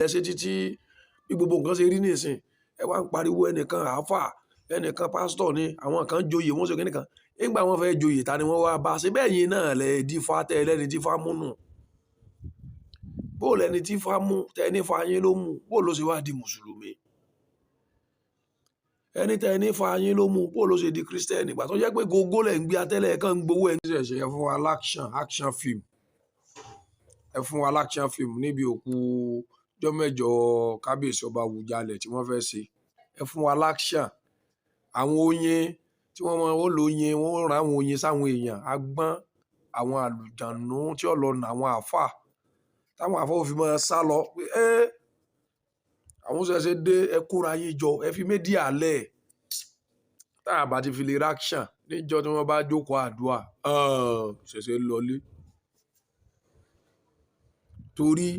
Ẹ ṣe títí bí gbogbo nǹkan ṣe rí nísìnyí. Ẹ wá ń pariwo ẹnìkan àáfà, ẹnìkan pásítọ̀ ni, àwọn kan joyè, wọ́n ṣe kíni kan. Nígbà wọ́n fẹ́ joyè, ta ni wọ́n wá bá? Ṣé bẹ́ẹ̀ yín náà lẹ dífá tẹ ẹlẹ́ni tí fá mú nù? Bó lẹni tí fá mú, tẹ ní fá yín ló mú, bó ló ṣe wá di Mùsùlùmí? Ẹni tẹ ní fá yín ló mú, bó ló ṣe di Kírísítẹ́nì? Ìgbà tó jẹ́ pé gógó lẹ̀ ń gbé atẹ́lẹ̀ kan ń gbowó ẹni ṣẹ̀ṣẹ̀. Ẹ fún wa l'action, action film. Ẹ fún wa l'action film níbi òkú ọjọ́ mẹ́jọ Kábíyèsí Ọba Awùjalẹ̀ tí wọ́n fẹ́ ṣe. Ẹ fún wa l'action. Àwọn oyin tí wọ́n máa ń lo oyin, wọ́n rán àwọn oyin sáwọn èèyàn, agbọ́n, àwọn àlùjànnú tí ó lọ nà àwọn àáfà, táwọn àáfà ò fi máa sá lọ pé ẹ́ àwọn ṣẹ̀ṣẹ̀ dé. Ẹ kóra yín jọ, ẹ fi media lẹ̀. Tá a bá ti fi lè reaction níjọ́ tí wọ́n bá jókòó àdúrà, ṣẹ̀ṣẹ̀ lọlé. Torí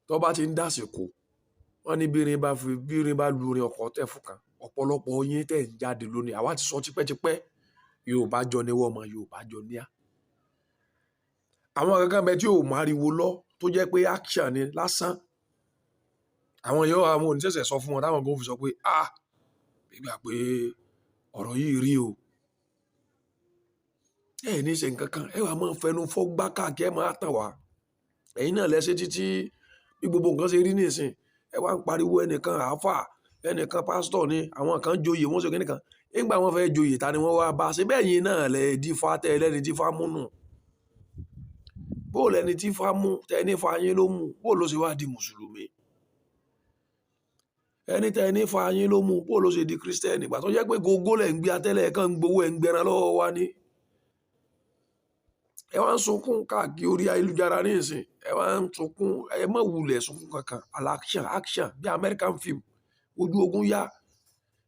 tó bá ti ń dàsìkò, wọ́n ní bí irin bá fi bí irin bá lu irin ọkọ̀ tẹ̀ fún kan. Ọ̀pọ̀lọpọ̀ yín tẹ̀ ń jáde lónìí, àwa ti sọ tipẹ́tipẹ́, Yorùbá jọ ní wọ́n mọ Yorùbá jọ ní á. Àwọn kankan bẹ tí ò máriwo lọ tó jẹ́ pé action ni lásán. Àwọn yóò àwọn oníṣẹ̀ṣẹ̀ sọ fún wọn táwọn gan fi sọ pé ah, gbígbà pé ọ̀rọ̀ yìí rí o. Ẹ ní ṣe nǹkan kan, ẹ wàá máa fẹnu fọ́ gbá káàkiri, ẹ máa tàn wá. Ẹ̀yin náà lẹ ṣe títí bí gbogbo nǹkan ṣe rí nísìnyí. Ẹ wá ń pariwo ẹnìkan àáfà, ẹnìkan pásítọ̀ ni, àwọn kan joyè, wọ́n ṣe kíni kan. Nígbà wọ́n fẹ́ joyè, ta ni wọ́n wá bá? Ṣé bẹ́ẹ̀ yín náà lẹ dífá tẹ ẹlẹ́ni tí fá mú nù? Bó lẹni tí fá mú, tẹ ní fá yín ló mú, bó ló ṣe wá di Mùsùlùmí? Ẹni tẹ ní fá yín ló mú, bó ló ṣe di Kírísítẹ́nì? Ìgbà tó jẹ́ pé gógó lẹ̀ ń gbé atẹ́lẹ̀ kan ń gbowó ẹ̀ ń gbẹran lọ́wọ́ wa ní. Ẹ wá ń sunkún káàkiri orí ayélujára nísìnyí. Ẹ wá ń sunkún, ẹ má wulẹ̀ sunkún kankan. Action, action bí American film. Ojú ogun yá.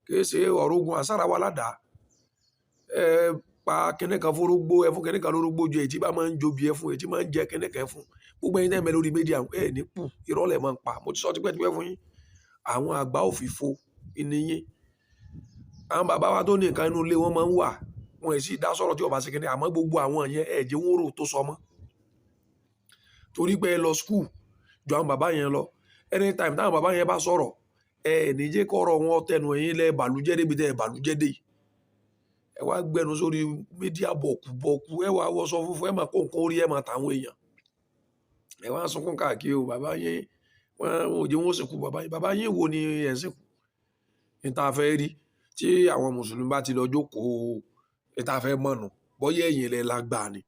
Kì í ṣe ọ̀rọ̀ ogun àsára wa ládàá. Ẹ pa kíní kan fórógbó, ẹ fún kíní kan lórógbó jẹ, èyí tí bá máa ń jobi ẹ fún, èyí tí máa ń jẹ kíní kan ẹ fún. Gbogbo ẹ̀yin tẹ́ ń bẹ lórí media, ẹ ní kú, irọ́ lẹ̀ máa ń pa. Mo ti sọ tipẹ́tipẹ́ fún yín. Àwọn àgbà òfìfo ní yín. Àwọn bàbá wa tó ní nǹkan inú ilé wọn máa ń wà. Wọn sì dá sọ̀rọ̀ tí ó bá ṣe kíní, àmọ́ gbogbo àwọn yẹn ẹ jẹ́ wọ́n rò tó sọ mọ́. Torí pé ẹ lọ school ju àwọn bàbá yẹn lọ. Anytime táwọn bàbá yẹn bá sọ̀rọ̀, ẹ ní jẹ́ kó ọ̀rọ̀ wọn tẹnu ẹ̀yin lẹ bàlújẹ́ débi tẹ bàlújẹ́ dé. Ẹ wá gbẹnu sórí media bọ̀kú bọ̀kú, ẹ wá wọṣọ funfun, ẹ máa kó nǹkan orí, ẹ máa tàwọn èèyàn. Ẹ wá sunkún káàkiri o, bàbá yín, wọ́n ò jẹ́ wọ́n sìnkú bàbá yín. Bàbá yín wo ni ẹ̀ ń sìnkú? Ní ta fẹ́ rí tí àwọn Mùsùlùmí bá ti lọ jókòó, ní ta fẹ́ mọ̀ nù, bóyá ẹ̀yin lẹ lágbà ni.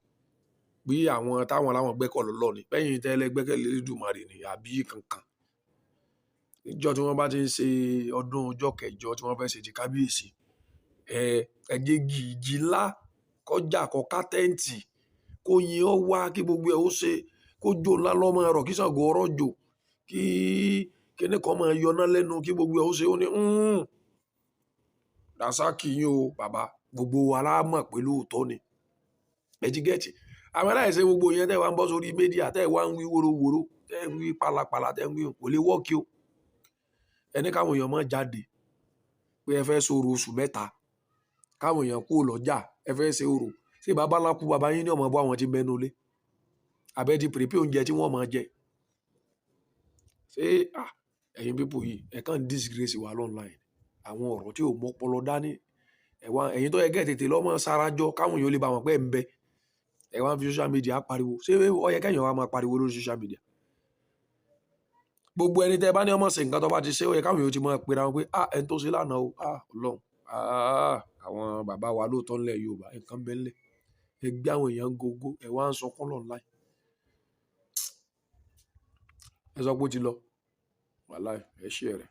Bí àwọn táwọn láwọn gbẹ́kọ̀ lọ́lọ́ ni, bẹ́yìn tẹ́lẹ̀ gbẹ́kẹ̀lé Elédùmarè ni àbí kankan. Níjọ́ tí wọ́n bá ti ń ṣe ọdún ọjọ́ kẹjọ tí wọ́n fẹ́ ṣe ti kábíyèsí, ẹ jẹ́ ìjì ńlá kọjá kọ ká tent, kó yin ó wá kí gbogbo ẹ ó ṣe, kó jó ńlá lọ́mọ rọ̀ kí Ṣàngó ọ̀rọ̀ jò, kí kíní kan máa yọná lẹ́nu kí gbogbo ẹ ó ṣe. Ó ní, dàsákì yín o bàbá, gbogbo wa la mọ̀ pé lóòótọ́ ni. Ẹ ti get. Àwọn aláìṣe gbogbo yẹn tẹ́ wá ń bọ́ sórí media, tẹ́ wá ń wí wóróworó, tẹ́ ń wí pálapàla, tẹ́ ń wí kò lè work o. Ẹ ní káwọn èèyàn máa jáde pé ẹ fẹ́ sọ̀rọ̀ oṣù mẹ́ta, káwọn èèyàn kúrò lọ́jà, ẹ fẹ́ ṣe orò. Ṣé bàbá ńlá kú bàbá yín ní ọmọ bọ́ àwọn tí ń bẹnu ilé? Àbẹ́ ti prepare oúnjẹ tí wọ́n máa jẹ. Ṣé ah, ẹ̀yin people yìí, ẹ kàn disgrace wa online. Àwọn ọ̀rọ̀ tí ò mọ́ ọpọlọ dání. Ẹ wá, ẹ̀yin tó yẹ kí ẹ tètè lọ máa sarajọ káwọn èèyàn lè bá wọn pé ẹ̀ ń bẹ. Ẹ wá ń fi social media pariwo. Ṣé ó yẹ kí èèyàn wá máa pariwo lórí social media? Gbogbo ẹni tẹ́ bá ní ọmọ ṣe nǹkan tó bá ti ṣe, ó yẹ káwọn èèyàn ti máa pera wọn pé ah, ẹni tó ṣe lánàá o, ah, Ọlọ́run, ah, àwọn bàbá wa lóòótọ́ ńlẹ̀ Yorùbá, nǹkan bẹ́ ńlẹ̀. Ẹ gbé àwọn èèyàn gógó, ẹ wá ń sunkún online. Ẹ sọ pé ó ti lọ. Wàláì, ẹ share rẹ̀.